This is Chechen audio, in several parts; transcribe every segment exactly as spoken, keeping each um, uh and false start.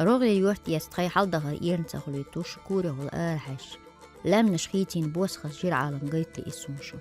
РогӀера йоттӀе тхай хьалдахар эрна ца хулийтуш, куре гӀолла арахьаьжча. Лаьмнаш хийцина босхаза жира Ӏалам гайтта из суншу.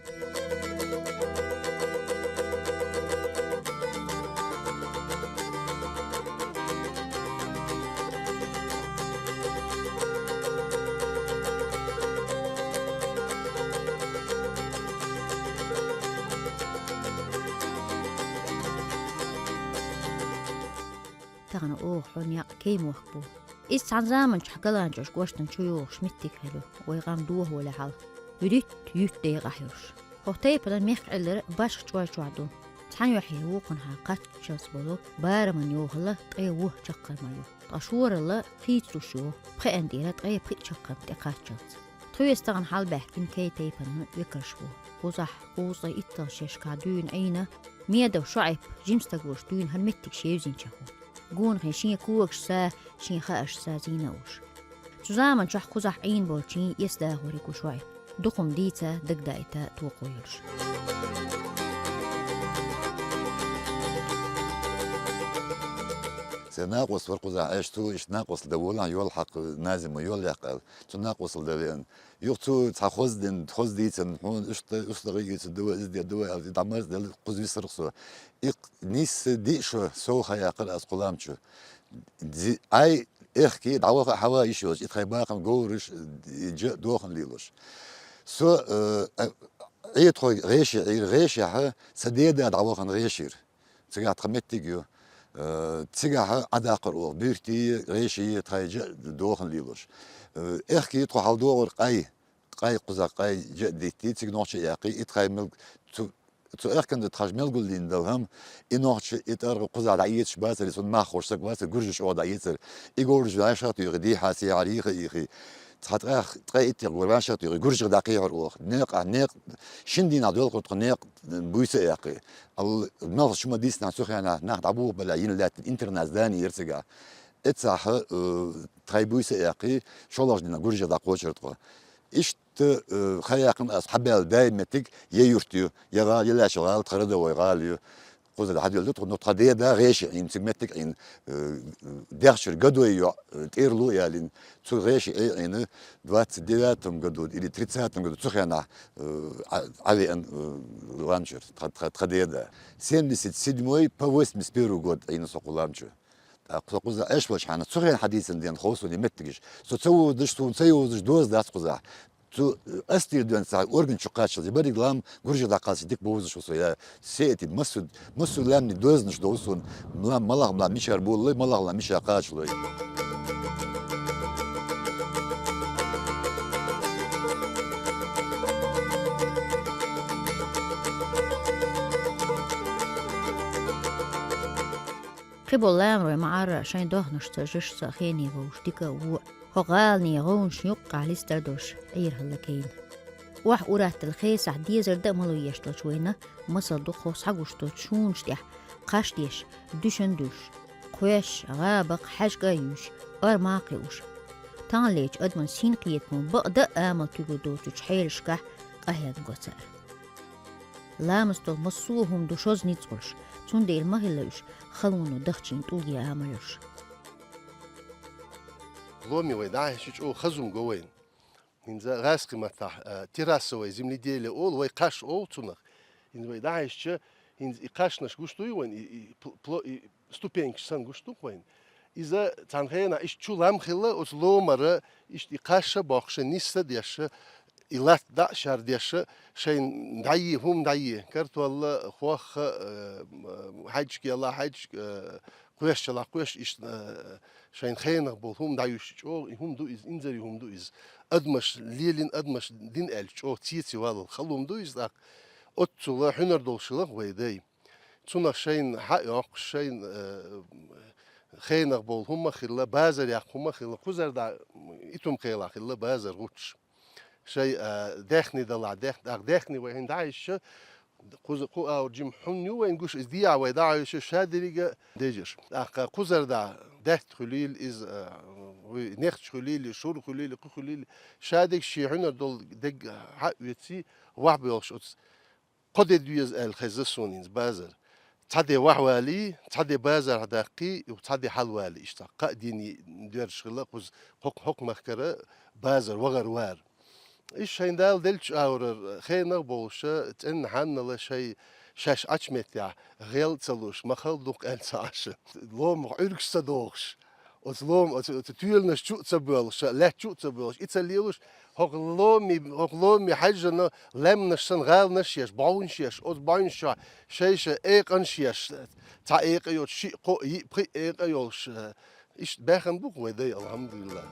Тахана оха хьо некъ кей мохк бу. Иза цхьана заманчохь каланчӀош гӀоштан чу йогӀуш меттиг хилла, вай гӀам дохавале хьалха. Юрит-ют декъахь йолуш. ХӀокху тайпанан мехкан Ӏиллар башха чӀой чохь ду. Цхьана юьхье вукхунхьа кхаччалц болу бараман йохалла ткъе вуьш чаккхарма ю. Ткъа шоралла хийцалуш ю, пхеан тӀера ткъе пхиъ чаккхарма тӀе кхаччалц. Тхоьца тахана хьалабаьхкина кей тайпанан векарш бу. Кхузахь кхузткъе итталгӀа шерашкахь дуьйна Ӏийна, Медов ШоӀип, жима стаг волуш дуьйна хӀара меттиг шевзинчех ву. Гонахий шен когашца, шен хаашца зийна а волуш. Цу заманчохь кхузахь Ӏийна болчийн эс дахуриг ву ШоӀип. Дукха хӀума дийца, дагдаийта токхо йолуш. Сайн накъост вара кхузахь Ӏеш, цо иштта накъосталла дан волахь, йол хьакха, Назима йол яккха аьлла. Цу накъосталла дан веана. Юха цо цхьа хоза дина, хоза дийцина, хьуна иштта, иштта гӀийгица дува, иза де дува аьлла, дӀа марзделла кхуза висарх со. И кх-, нийсса диъ шо сов ха яккхара ас кху лам чу. Зи-, Ӏай, эхкий, дӀаваха а хьава йиш йоцуш, и тхайн бахам говраш, и жа а дохана лелош. Со, э, а, Ӏе тхойга гӀеший Ӏийра, гӀешехьа сан деда дӀавахана гӀешийра. Цигахь тхан меттиг ю. Э, цигахьа Ӏадаккхар оха, буьртий, гӀеший, тхайн жа а дохана лелош. Э, эхкий тхо хьалдогӀура къай. Къай кхуза, къай жа а диттий, цига нохча а яьккхий, и тхайн мел-, цу, цу эхкан ду тхаш мел гулдина дала хӀама, и нохча, и тӀаргӀа кхуза дӀаэцаш бацар, и цунна мах хууш саг вацар, гуржа чӀогӀа дӀаэцар. И говраш ваьшах туьйхи, дийхьа, сехьа, рийха ийхи. Цхьа ткъа, ткъе иттех гур ваьшах туьйхи, гуржах дӀакхехьар оха. Некъа, некъ, шина дийнахь доьлхур тхо некъ буьйса а яьккхи. Алла, малхаш чу ма дийцинехь, цу хенахь нах дӀабуха балахь йина лаьттина интернат здани яра цигахь. Эццахьа, э, тхайн буьйса а яьккхи, шолгӀачу дийнахь гуржах дӀакхочура тхо. Иштта, э, ха яьккхина ас хьабаьлла даим меттиг я юрт ю, я гӀала, я лаьшна гӀала, тхан родовой гӀала ю. Кхуза хьадоьлла ду тхо, ну, тхан деда гӀеший Ӏийна, цига меттиг Ӏийна, э, дехчуьра Годой йоӀ, э, тӀера лу а ялийна, цу гӀеший Ӏе Ӏийна двадцать девятом году или тридцатом году цу хенахь, э, Ӏа-, Ӏавеана, э, лам чуьра тха, тха, тхан деда. Семьдесят седьмой по восемьдесят первый год Ӏийна со кху лам чу. ТӀаккха со кхуза Ӏеш волчу хьана, цу хенахь хьадийцина дена хов суна и меттигаш. Со ца вовзадаш, суна ца йовзадаш доза дац кхузахь. Цу, э, астийра доьнца орган чу кхаччалц, я берриг лам гуржа дӀакхалца дика бовзаш ву со, я сети массо, массо лаьмнийн доьзнаш дову суна, лам малахмала мичара болалой, малахмала мичара кхачалой. Кхиболу ламарой ма-Ӏарра шайн дохнашца, жашца хене вовш дика а, вон а, хӀокху гӀаланийн гӀовнашна юккъехь листар долуш Ӏийр хилла кейна. Охьа ур-атталла хесахь дезар дан а ма ло еш долчу вайна, масал ду хӀокху схьагуш долчу шунаш тӀехь кхаш деш, дуьшан а дуьллуш, кхоьш, гӀа а баккха, хьаьжка а юьйш, ор ма кхиуш. Таханлерчу адаман синкхетамо бакъдан а амал куьйгалла доцучу хьелашкахь къахьега го цара. Ламаз долу массо а хӀума ду шозза ницкъ гӀуьш, цундела ма хилла уьш халоно дахчийна тӀулге амалуш. Ломе вай дӀахьаьжча чӀогӀа хаза хӀума го вайна. ХӀинца гӀазкхийн маттахь, а, террасовое земледелие олу, вай кхаш олу цунах. ХӀинца вай дӀахьаьжча, хӀинца и кхашнаш гуш дуй вайна, и, и пл-, пло-, и ступенькаш санна гуш ду-кх вайна. Иза цхьана хенахь иштта чу лам хилла, оцу ломара иштта и кхаш а боккхуш, нис а деш, и латта дӀа а шардеш, шайна дӀае, хӀума дӀае, картолла, хох а, э, хьаьжча кела, хьаьжча, э, кхоьш чала, кхоьш, иштта, э, шайна хенах болу хӀума дӀаюьйш чӀогӀа, и хӀума ду иза, инзаре хӀума ду иза. Адамаш лелийна, адамаш дина аьлча чӀогӀа цеций валлал хала хӀума ду иза тӀаккха. Оццула хьуьнар долуш хилла-кх вай дай. Цунах шайна хьа а йоккхуш, шайна, э, хенах болу хӀума а хилла, базар яккха хӀума а хилла, кхузара дӀа итум кхела хилла базар гӀуттуш. Шай, а, даьхни далахь, даьх-, тӀаккха даьхни вай хӀинца дӀахьаьжча, кхуза кху аур жима хьун ю вайн гуш, иза дехьа вай дӀахьаьжча, ша деррига а дежаш. ТӀаккха кхузара дӀа даьтта хуьлийла иза, а, вуй, нехча хуьлийла, шура хуьлийла, кху хуьлийла, ша дерг шен хьуьнар долу дерг хьа а оьций, вахь боьлхуш оцу кхо де доьза аьлла хезна суна хӀинца базар. цхьа де вахьвалий, цхьа де базар хьадаккхий, цхьа де хьалвалий, иштта кхаа дийне доьрзуш хилла кхуза, хӀокху, хӀокху махкара базар вахар вар. Иштта шайн Дала деллачу агӀорара хенах а болуша, цӀенна хьаннала шайн шаьш Ӏачу меттехь гӀел а ца луш, ма хала дукха аьлла ца Ӏаш, ломах Ӏуьргаш ца дохуш, оцу лома, оцу, оцу тоьланаш чу а ца боьлхуш, лаьтта чу а ца боьлхуш, и ца лелуш, хӀокху ломе, хӀокху ломе хьаьжжина лаьмнаш санна гӀаланаш еш, бӀовнаш еш, оцу бӀовнаш чохь шайша экъанаш еш, цхьа экъа йоцуш, шиъ, кхоъ, йиъ, пхиъ экъа йолуш, иштта баьхна бу-кх вай дай, алхьамдулиллахӀ.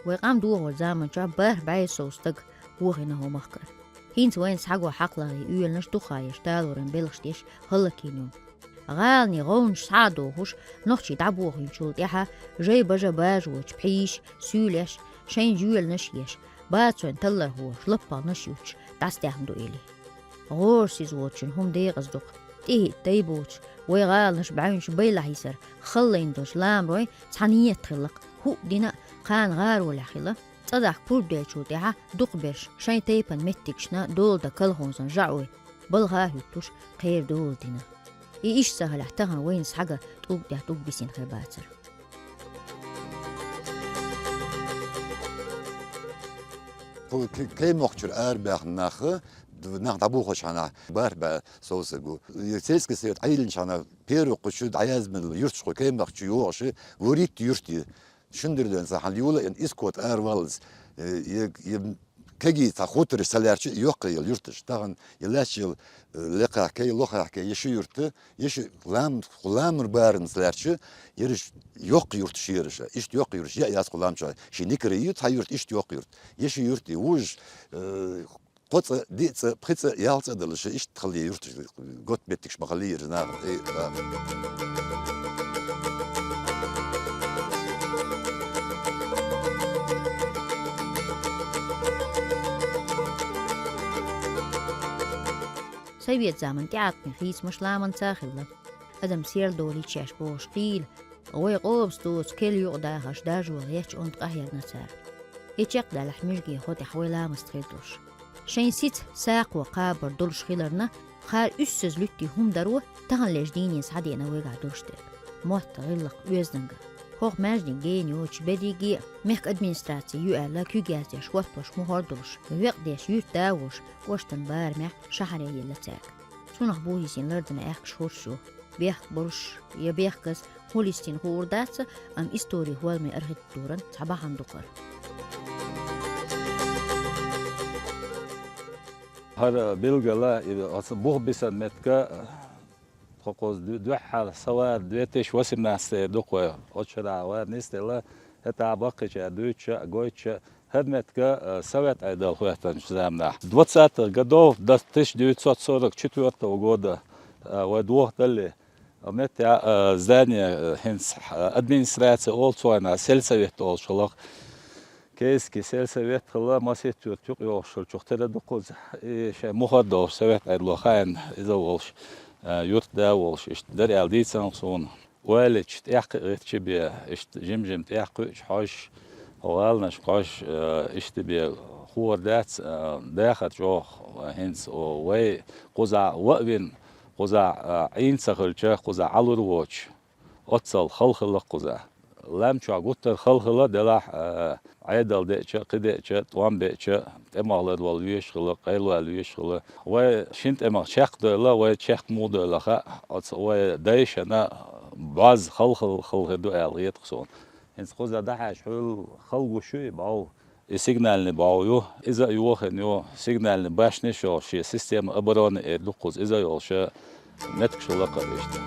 Вай къам дохорчу заманчохь бархӀ бӀе сов стаг вохийна хӀокху махкара. ХӀинца вайна схьаго хьакхалгӀий оьланаш дукха еш, талоран белхаш деш, хӀаллакйина ю. ГӀаланийн гӀовнаш схьа а дохуш, нохчий дӀабохийначул тӀаьхьа жай-бажа бажочу пхьийша, суьйлеш, шайн жоьланаш а еш, бацойн таллархоша лаппагӀанаш а юттуш, дӀасадаьхна ду элий. ГӀорасиз воцучун хӀума декъаза ду-кх, тӀехӀиъ дай боцуш, вай гӀаланаш бӀаьвнаш байлахь йисар, халлайна долчу ламаройн цхьа нийят хилла-кх, хӀуъа дина а, кхана гӀаролехь хилла. ЦӀа дахка пурба деллачул тӀаьхьа дукхахберш шайн тайпана меттигашна дола дан колхозан жаӀой, балха а хӀуьттуш, кхерадола дина. И иштта ца хилахь, тахана вайна схьага тӀулг тӀехь тӀулг бисина хир бацара. Кху Кей-, Кей-Мохчуьра арабаьхна нах, д-, нах дӀабохучу хьанахь бархӀ бӀе сов стаг ву. И сельский совет Ӏийринчу хьанахь первый кху чу дӀаяздина юрташ кху Кей-Мохчу йогӀуш, вуьрхӀитта юрт ю. Шуна дерг дойла, цхьана юла а йина, Искот араваллалц, э, е, е кегий цхьа хуттарш ца лаьрча, йоккха йолу юрташ. Тахана я лаьтташ йолу, э, Лекхахь Кей, Лохахь Кей, я ши юрт, я ши лам-, кху ламар барамца лаьрча, ераш йоккха юрташ ераш. Иштта йоккха юрташ яа яц кху лам чохь. Ши Никарий ю цхьа юрт, иштта йоккха юрт. Я ши юрт, вужаш, э, кхо цӀа, диъ цӀа, пхи цӀа, ялх цӀа а далуш, иштта хилла юрташ, готта меттигаш ма хиллера нахана. Э, а. Совет заман тӀеӀаткъаме хийцамаш ламанца а хилла. Адам серладолийта шаьш бохуш кхийла, вай къобас доцу керла юкъадахарш даржо гӀертачу онда къахьегна цара. И чекхдаьллахь, муьжгийн хӀо тӀехь вай ламаст хир долуш. Шайн сица сакхо кхабар долуш хиларна, кхара уьссаза луьттий хӀума даро таханлерчу дийне схьадеана вайгахь долуш дерг. Мотт, гӀиллакх, оьздангалла. ХӀокху маьждиг гена йоцуш берриге а мехкан администраци ю аьлла, куьг яздеш хӀоттош мухӀар а долуш, векъ деш юьртда а волуш, кӀоштан барамехь шахьаре елла цаьрга. Цунах бухийсина лардина аьхкаш хӀорш ю. Бехк болуш я бехказа хӀун листина хуур дац, амма историн хӀолламийн архитектуран цхьа бахьана ду-кх хӀара. ХӀара билгала, и, оцу бух бисина меттиг, тхо кхуза ду-, дуьххьара сан вара две тысячи восемнадцатый ду-кх вай, оцу шарахь вара нисделла, хӀетахь баккхийчара дуьйцуша а, гойтуша а, хӀара меттиг, а, совет Ӏедал хӀоьттинчу заманахь. Двадцатых годов до тысяча девятьсот сорок четвёртого года, а, вай дохадалле, а, меттехь, а, здание, а, хӀинца, а, администрация олу цо, а, сельсовет олуш хилла-кх. Кейский сельсовет хилла, масийтта юрт юкъа йогӀуш хиллачух тера ду кхуза. И шайн мухӀар долуш совет Ӏедало хаийна иза волуш, а, юьртда а волуш, иштта дара аьлла дийцина суна. Ойла йича, тӀекхиъча бен, иштта жим-жима тӀекхуьучу хьожуш, гӀаланаш кхожуш, э, иштта бен хуур дац, э, дахар чӀогӀа, э, хӀинца, о, вай кхузахь ван а вина, кхузахь, э, Ӏийна ца хилча, кхузахь Ӏалур воцуш, оццул хала хилла кхузахь. Лам чохь гуттар хала хилла делахь, э, Ӏедал деача, кхин деача, тӀом беача, тӀемах лар вала везаш хилла, къайлавала везаш хилла. Вай шина тӀемах чекхдевлла, вай чекх муха девлла хаьа, оцу вай дайшна бӀозза хала хала хир ду аьлла хета-кх суна. ХӀинца кхуза дӀахьаьжча, хьуьлла хала гуш ю и бӀов, и сигнальный бӀов ю. Иза а йохийна ю, сигнальный башни а йолуш, шен система обороны эр ду кхуза, иза а йолуш, меттигаш хилла-кх иштта.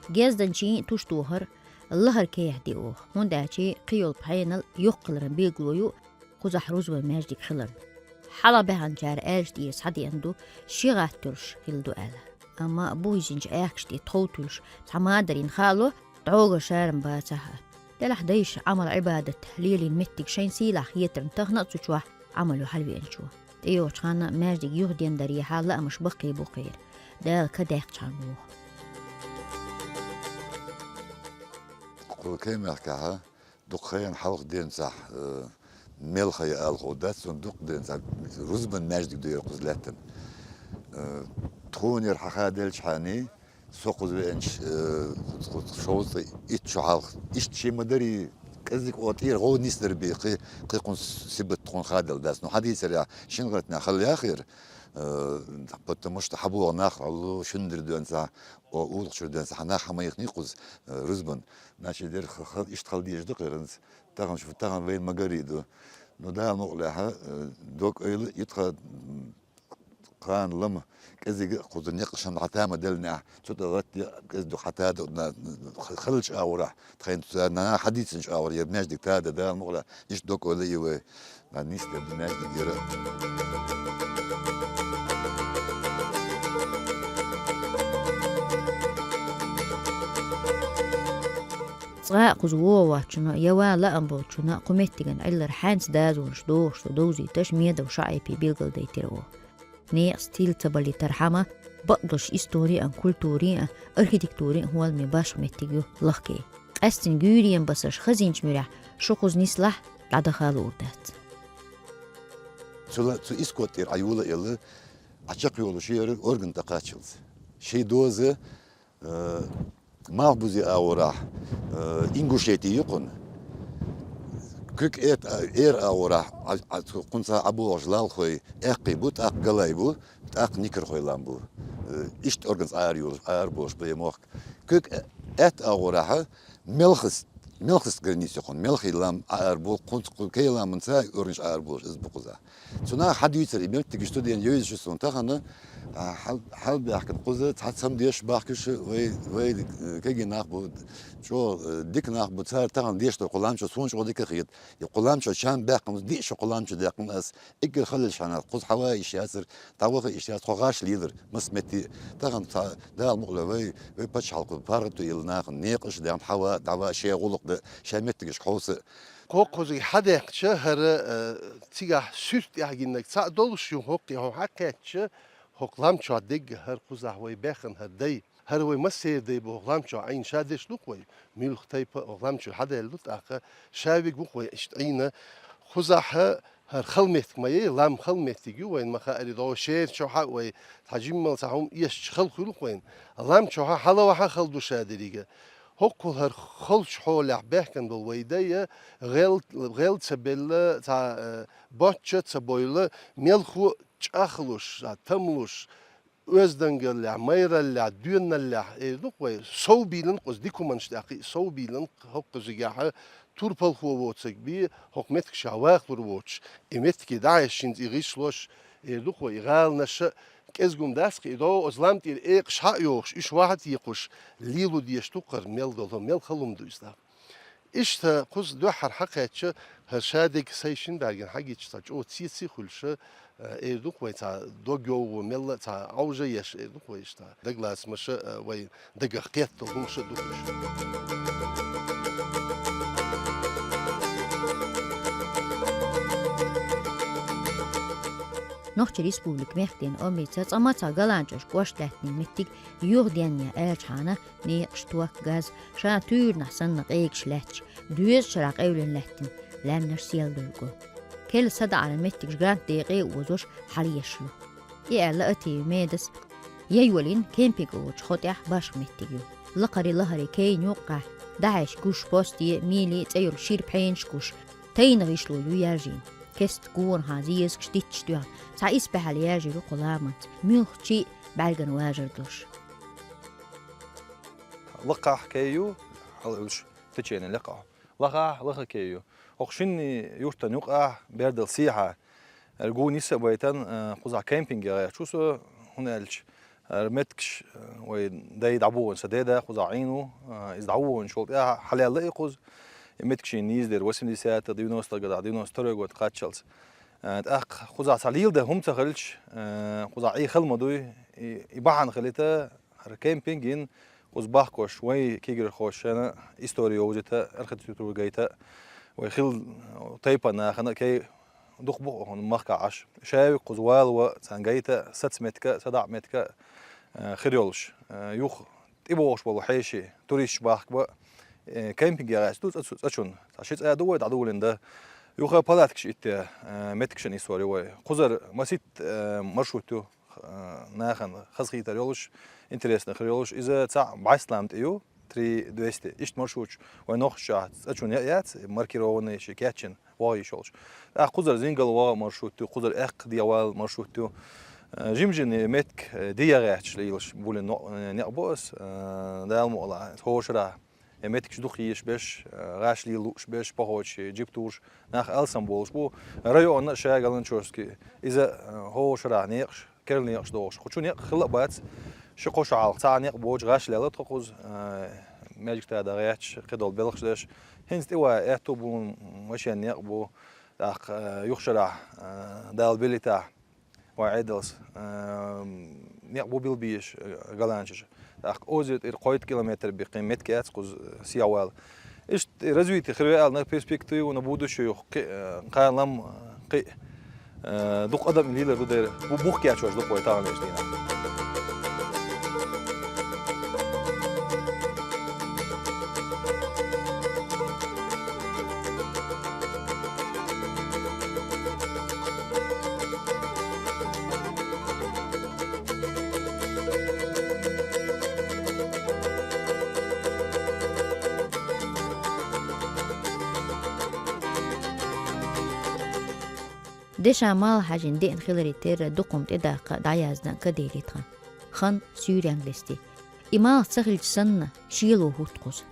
Гезданчин туш тохар лахара кехат ди оха, хӀунда аьлча кхин йолу пхьенал йоккха хиларан билгало ю кхузахь рузбан маьждиг хиларна. Хьалха баьхначара аьллачу тӀера схьадеана ду, ши гӀатта туьллуш хилла ду аьлла. Амма бухийсинчу аьхкаш тӀе тхов туьллуш цхьа мадарна хаало, дӀогара шарам бацахь а. Делахь дайша Ӏамал-Ӏибадат лелийна меттиг шайн сийлахь хетарна тахана а цу чохь Ӏамал ю хьалавеанчо. ТӀейогӀучу ханна маьждиг юхаденна дарехьа лаамаш баккхий бу кхеран. Дала ка даьккхачхьана боху. Кху кемехкахьа дукха хенахь хьалха денцахь, э, Мелхай алхо дац, цунна дукха денцахь Рузбан маьждиг дуьйра кхуза лаьттина. Э, тхуна яра хьан хаделчхьаний, со кхуза веанчу, э, кху-, кху-, шовзткъе итт шо хьалха, иштта ши ма дарий, кӀезиг о тӀера гӀов нисдар бий, кхи-, кхи кхунна сибат тхуна хадал дац. Ну, хьан дийцарехь, шина гӀатнехь хала яхийра, э, потому что хьан боху нах, алло, шуна дир доьнца, о, уллахь чуьра доьнца, хьан нах хьан ма яхний кхуза, э, Рузбан. Значит, дер ха-, ха-, иштта хала дезаш ду кхиранца. Тахана шу, тахана вайна ма гарий ду. Ну, Дала мукъалехьа, э, дог-ойла, и тха, м, кхана лама кӀезига а кхуза некъашан хьата ма деллинехь, цу тӀа гӀатте кӀезиг ду хьата ду, на, х-, халчу агӀорахь, тхайна цу на хьадийцинчу агӀор, я маьждиг тада, Дала мукъалехь, иштта дог-ойла и вай. Нан нисдерг маьждиг яра. Цкъа а кхуза вогӀу воцчунна, я ван лаам болчунна кху меттиган Ӏиллар хьаьнца дозанаш дохуш ду довзийташ Медов ШаӀипе билгалдайтира оха. Некъаца тила ца балийтархьама, бакъдолуш истори а, культури а, архитектури а хӀоламе башха меттиг ю Лахкей. Къаьстина гуьйренан басарш хазийначу муьрехь шу кхуза нислахь, дӀадаха луур дац. Цу ла-, цу искот тӀера Ӏа юла а елла, Ӏа чекхйолуш яра орган тӀе кхаччалц. Ши доза, э, малхбузе агӀорахь, э, Ингушети ю кхунна. Куьг эт-, эр агӀорахь, Ӏа, Ӏа цу кхунца Ӏа богӀуш лалхой, аьккхий бу, тӀаккха галай бу, тӀаккха никархой лам бу. Э, иштта органца Ӏара йолуш, Ӏара болуш бу и мохк. Куьг э-, аьтта агӀорахьа мелхас, мелхас граница ю кхунна, мелхий лам Ӏара бу, кхунца кху кей ламанца органаш Ӏара болуш иза бу кхузахь. Цу наха хьан дуьйцура и меттигаш студент йовзаш ю суна тахана, а, хьал-, хьалабаьхкина кхуза, цхьацца хӀума деш бахкуьша вай, вай, э, кегий нах бу, чӀогӀа, э, дика нах бу, цара тахана деш долу кху лам чу суна чӀогӀа дика хета. И кху лам чу чам баьккхина, диъ шо кху лам чу даьккхина ас, эггара халлалчхьана кхуза хьан ван йиш яцара, дӀаваха йиш яц, тхо гӀаш лелара, маса метте. Тахана цхьа Дала мукъале вай, вай пачхьалкхо паргӀато йилла нахана некъаш а даьхна хьан ван, дӀаван шен гӀуллакх дан, шайн меттигашка хьовса. Кхо кхузиг хьадаьккхича, хӀара, э, цигахь суьрт тӀехь гиннарг цхьаъ долуш ю, хӀокху хьо хьакхаьчча, хӀокху лам чохь дегга хӀара кхузахь вай баьхна хӀара дай. ХӀара вай массеран дай бу хӀокху лам чохь Ӏийна, ша деш ду-кх вай, муьлха тайпа а хӀокху лам чуьра хьадаьлла ду, тӀаккха ша виг ву-кх вай иштта Ӏийна. Кхузахь хӀара хала меттиг ма яй, лам хала меттиг ю, вайна ма-хаъара, догӀу шера чохь а вай цхьа жиммал цхьа хӀума эшча хала хуьлу-кх вайна. Лам чохь а хьалавахьа хала ду ша дерриге. ХӀоккхул хӀара халчу хьолехь баьхкина болу вай дай а гӀел, гӀел ца белла, цхьа, э, боцча а ца бойла, мелхо а чӀагӀлуш, цхьа тамлуш, оьздангаллехь, майраллехь, доьналлехь, эр ду-кх вай, сов бийлина кхуза, дика хӀуманаш тӀехь кхин а сов бийлина хӀокхузигахь, турпалхо воцург бен, хӀокху меттигашкахь вахалур воцуш, и меттиге дӀахьаьжча хӀинца и гӀишлош, эр ду-кх вай, и гӀаланаш а кӀезиг хӀума дац-кх, и догӀу оцу лам тӀера экъаш хьа а йохуш, уьш вахьа а текхуш, лело дезаш ду-кх хӀара мел долу, мел хала хӀума ду иза. Иштта кхуза дуьххьара хьакхаьчча, хӀара ша дерг сайн шина бӀаьргана хьагича, цхьа чӀогӀа цеций хуьлуш, э, эр ду-кх вай, цхьа дог йовгӀо мелла а цхьа Ӏовжа еш, эр ду-кх вай иштта. Дагалацамаш а, э, вай дагах кхетта хӀумаш а ду-кх уьш. Нохчийн Республикан мехкан дийнан омрица цкъа мацах Галанчожан кӀошт лаьттинарг меттиг юхаденъян аьллачхьана, некъаш, ток, газ, ша туьйранахь санна къегаш лаьтташ, доьзачу шарахь къевлина лаьттина лаьмнаш сел дуьллу. Керла садаӀаран меттигаш грант декъе а озош, хьалаеш ю. И аьлла Атиев Медас, я йолийна кемпинг олучу хӀо тӀехь башха меттиг ю. Лакхари-лахари кайна юккъехь, дӀахьаьжча гуш посте, меле цӀе йолу шира пхьенаш гуш, тайна гӀишло ю яьржина. Кеста, гонахьа, зезагаш дитташ тоьхна, цхьа исс баьхьалла яьржира кху ламанца, муьлххачий а бӀаьргана важар долуш. Лакхахь кей ю, хьала уьш течение лакхахь. Лахахь лаха кей ю. ХӀокху шинна юьртана юкъахь, бердал сехьа, эр гу ниса а байтан, э, кхузахь кемпинге гӀерташ ву со, хӀунда аьлча, эр меттигаш, э, вай дай дӀабохийна, сан деда кхузахь Ӏийна ву, э, иза дӀавохийначул тӀаьхьа хьалаьлла и кхуза. И меттиг шена нийса дира восьмидесятых, девяностых годах, девяносто второй год кхаччалц. Э, тӀаккха кхузахь цхьа леладан хӀума ца хилча, э, кхузахь Ӏе хала ма дуй, и, и бахьана хилийта, хӀара кемпинг йина, кхуза бахкош, вайн кегийрхошна истори йовзийта, архитектура гайта, вай хилла тайпана нахана кей дукха бу хьуна махкахь Ӏаш. Шаьвиг кхуза валаво, царна гайта, саца меттиг, садаӀа меттиг, э, хир йолуш. Э, юха тӀебогӀуш болу хьеший, туристаш бахка бан, э, кемпинг яхьаш ду цӀа-, цӀа чунна. Цхьа ши цӀа ду вай дӀадолийна дан. Юха палаткаш итте, э, меттигашна нисвор ю вай. Кхузара масийтта, э, маршрут ю, э, нахана хазахетар йолуш, интересно хир йолуш. Иза цхьаъ бӀе лам тӀе ю, три двести. Иштта маршруташ вай нохчашчохь цӀа чунна яа яц, маркированный ши кечйина вогӀийш йолуш. ТӀаккха кхузара зингал вогӀу маршрут ю, кхузара эккха дӀавала маршрут ю. Э, жим-жима меттиг, э, дӀаяхьаш лелаш болу но-, э, некъ бу ас, э, Дала мукъ лахь, хӀокху шарахь. Э, меттигаш дукха езаш берш, э, гӀаш лела лууш берш, похочий, джип турш, нах алсам болуш бу. Районна а ша Галанчожский, иза, э, хӀокху шарахь некъаш, керла некъаш догӀуш. Кху чу некъ хилла а бац. Ши-кхо шо хьалха цхьа некъ боцуш гӀаш лелла тхо кхуза, э, маьждиг тӀехь дӀагӀерташ, кхидолу белхаш деш. ХӀинца тӀе ван аьтту бу, машен некъ бу. ТӀаккха, э, юха шарахь, э, Дала билийтахь, вай Ӏедалс, э, некъ бу билбеш, э, голландчаша. ТӀаккха озера тӀера кхойтта километр бен кхин меттиг яц кхуза, э, сехьавала. Иштта развитие хир ву аьлла, на перспективу, на будущее юха кхин, э, кхана лам, э, кхин, э, дукха адам лелар ду дера, бу-, бух кечош ду-кх вай таханлерчу дийнахь. Дешан мала хьаьжна деана хиларе терра дукха хӀума тӀедаккха а, дӀаяздина а кадели тхан. Хан суьйренга лести. И малх ца хилча санна, шело хӀутту кхуза.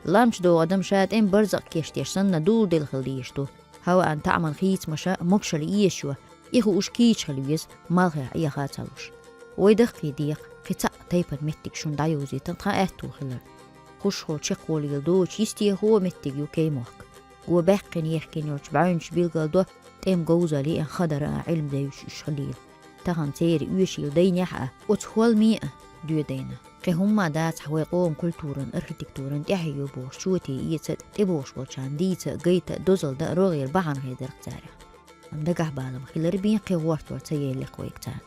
Лам чу догӀу адам ша тӀеман барзакъ кеч деш санна, дулладелла хила дезаш ду. Хьаваан таӀаман хийцамаша могушалла эшайо, и хууш кийча хила веза, малхех Ӏеха а ца луш. Вай дахкий декъа, кхин цхьаъ тайпана меттиг шуна дӀайовзийтина тхан аьтту хилар. Хушхол чекхволийла доцуш йистехо а меттиг ю Кей-Мохк. Го баьккхина ехкина йолчу бӀаьвнаш билгалдо тӀеман говзалла еана хан дара а, Ӏилма девзаш уьш хилийла. Тахана церан оьшийла дайнехь а, оцу хӀолламе а доьдайна. Кхин хӀумма дацахь, вай къоман культуран, архитектуран тӀаьхье ю бохуш, чоте эца а, тӀебогӀуш болчарна дийца а, гайта а, дозалла дан а рогӀера бахьана хир дара-кх царех. Амма дагахь балам хилар бен кхин гӀортор ца елли-кх вайга царна.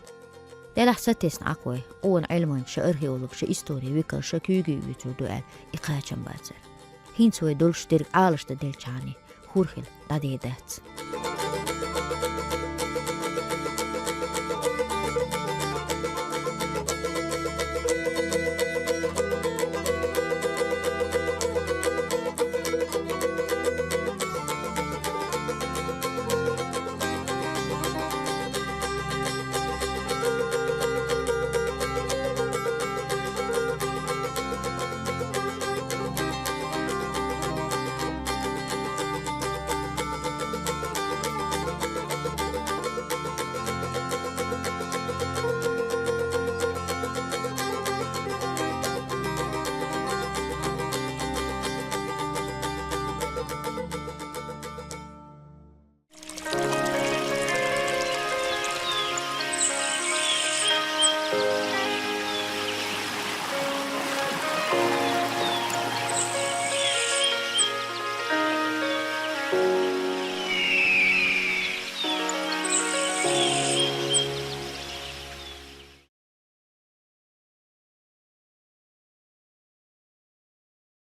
Делахь сатесна Ӏа-кх вай, къона Ӏилманчаша, археологаша, историн векалша куьйга оьцур ду аьлла, и кхачам бацара. ХӀинца вай долуш дерг Ӏалашдан делчхьана, хӀура хила дӀаде дац.